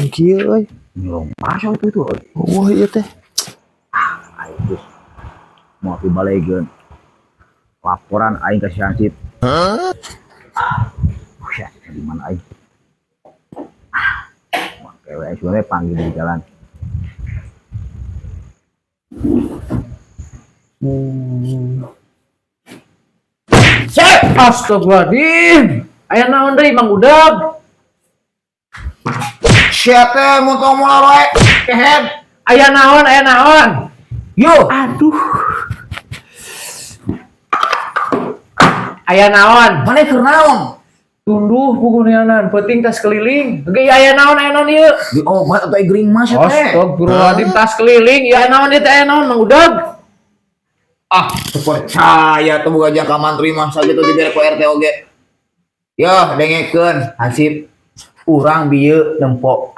Kieu euy. Nyolong masuk itu euy. Wah, ieu teh. Aing geus mau dibalegeun. Laporan aing ka si Hansip. Ah, ya, di mana aing? Ah, make we aing sebenarnya panggil di jalan. Cek, astagfirullahaladzim. Aya naon deui, Mang Udag? Sia teh mun tong moal wae kehed. Aya naon, aya naon? Yo, Aduh. Aya naon? Maneh keur naon? Tunduh pukunianan, penting tas keliling. Oke, aya naon ieu? Di obat atau gering mah sia teh? Astagfirullahaladzim, tas keliling. Ya aya naon ieu teh, aya naon, Mang Udag? Ah, teu percaya tuh boga jangka mantri mah sakitu dibere ku RT oge. Yo, dengekeun Hansip. Urang bieu nempo.